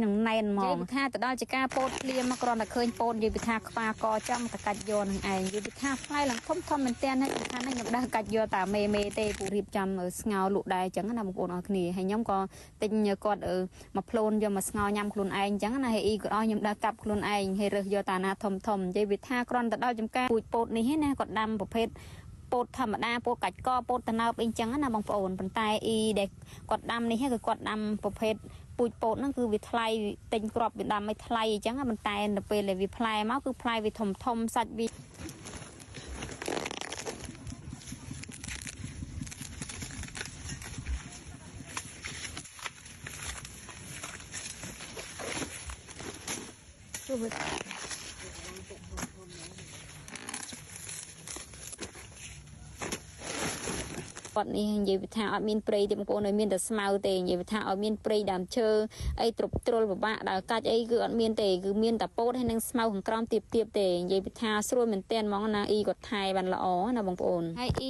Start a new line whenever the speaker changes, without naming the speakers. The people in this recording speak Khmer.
នឹងណែនហ្មងនិយាយពីថាទៅដល់ជាការពោតភ្លាមមកគ្រាន់តែឃើញពោតនិយាយពីថាខ្វាកចំតកាច់យកនឹងឯងនិយាយពីថាផ្លែឡើងធំធំមែនទែនហើយសំខាន់ណាស់ខ្ញុំដើរកាច់យកតាមេមេទេពូរៀបចំស្ងោលក់ដែរអញ្ចឹងណាបងប្អូនអរគ្នាហើយខ្ញុំក៏ទិញគាត់មកផ្លូនយកមកស្ងោញ៉ាំខ្លួនឯងអញ្ចឹងណាហើយអ៊ីក៏ឲ្យខ្ញុំដើរកាប់ខ្លួនឯងហើយរើសយកតាណាធំធំនិយាយពីថាគ្រាន់តែដល់ចំការពូជពោតនេះណាគាត់ដាំប្រភេទពោតធម្មតាពោតកាច់កពោតតណើបអីចឹងណាបងប្អូនប៉ុន្តែអ៊ីដែលគាត់ដាំនេះគឺគាត់ដាំប្រភេទពូជពោតហ្នឹងគឺវាថ្លៃទិញគ្រាប់វាដាំឲ្យថ្លៃអញ្ចឹងប៉ុន្តែនៅពេលដែលវាផ្លែមកគឺផ្លែវាធំធំសាច់វាគាត់នេះនិយាយថាអត់មានព្រៃទេបងប្អូនឲ្យមានតែស្មៅទេនិយាយថាឲ្យមានព្រៃដើមឈើអីទ្រពទ្រុលពិបាកដើរកាច់អីគឺអត់មានទេគឺមានតែពោតហើយនឹងស្មៅខាងក្រោមទៀបទៀបទេនិយាយថាស្រួលមែនទែនហ្មងណាអ៊ីគាត់ថែបានល្អណាបងប្អូនហើយអ៊ី